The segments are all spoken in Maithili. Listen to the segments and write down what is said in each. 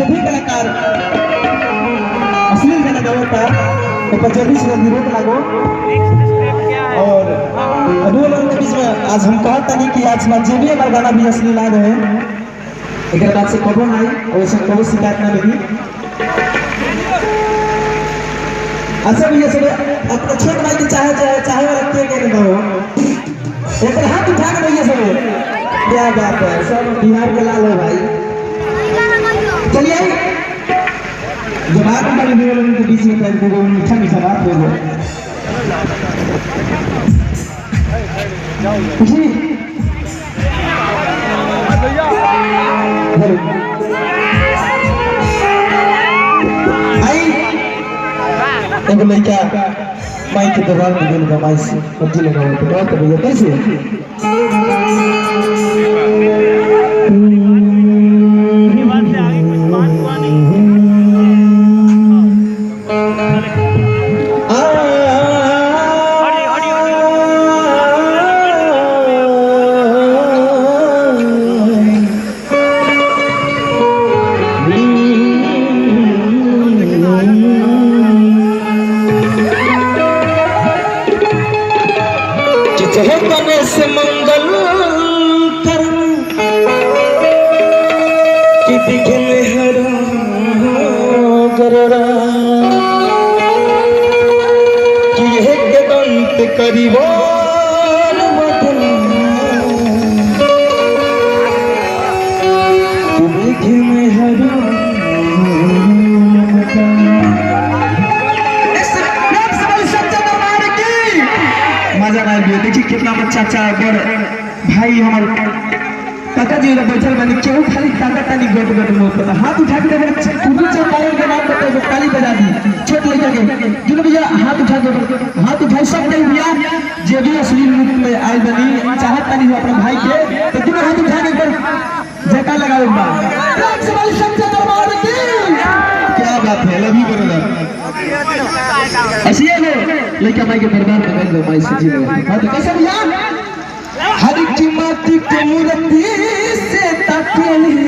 सभी कलाकार अश्लील गाना गावता तो जल्दी से जल्दी रोक लागो। और अभी लोगों के बीच में आज हम कहता नहीं कि आज ना जे भी हमारा गाना भी अश्लील आ रहे हैं, एक बात से कबो नहीं और ऐसे कबो शिकायत ना मिली। अच्छा भैया सब अपना छोट भाई के चाहे चाहे चाहे वाला के के दो एक हाथ उठा के भैया सब, क्या बात है, सब बिहार के लाल हो भाई। चलिए जब आप हमारे लोगों के बीच में को मीठा मीठा बात हो गया जी। आई एगो लड़का माई के दरबार में गेल बा, माई से पट्टी लगाओ तो बहुत भैया कैसे से मंगल कर्म कि विघ्न हरा गररा कि एक दंत करिवान बदला विघ्न हरा। मजा आ गया, देखिए कितना अच्छा अच्छा बड़ भाई हमारे काका जी बैठल बनी, केहू खाली ताका तानी गट गट मुंह पर हाथ उठा के पूर्वी चंपारण के नाम बताओ तो ताली बजा दी छोट लड़का के। जो भैया हाथ उठा के हाथ उठाई सब के भैया जे भी अश्लील रूप में आयल बनी चाहत तानी हो अपने भाई के तो दोनों हाथ उठा के एक बार जयकार लगाओ बा। क्या बात है, लव you brother. ऐसे ही लड़का माई के दरबार में गए माई से जी। हां तो कैसे भैया हर की माटी के मूर्ति से तकली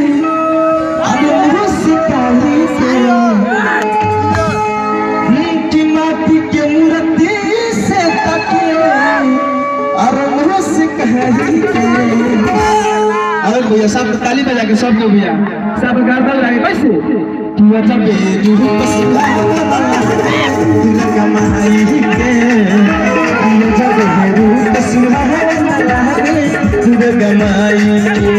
अब मुस्काई से की माटी के मूर्ति से तकली और मुस्काई के। अरे भैया सब ताली बजा के सब लोग भैया सब गर्दन लगे कैसे तू जब रूप माई के जब रूप सुहाना दुर्गा माई के।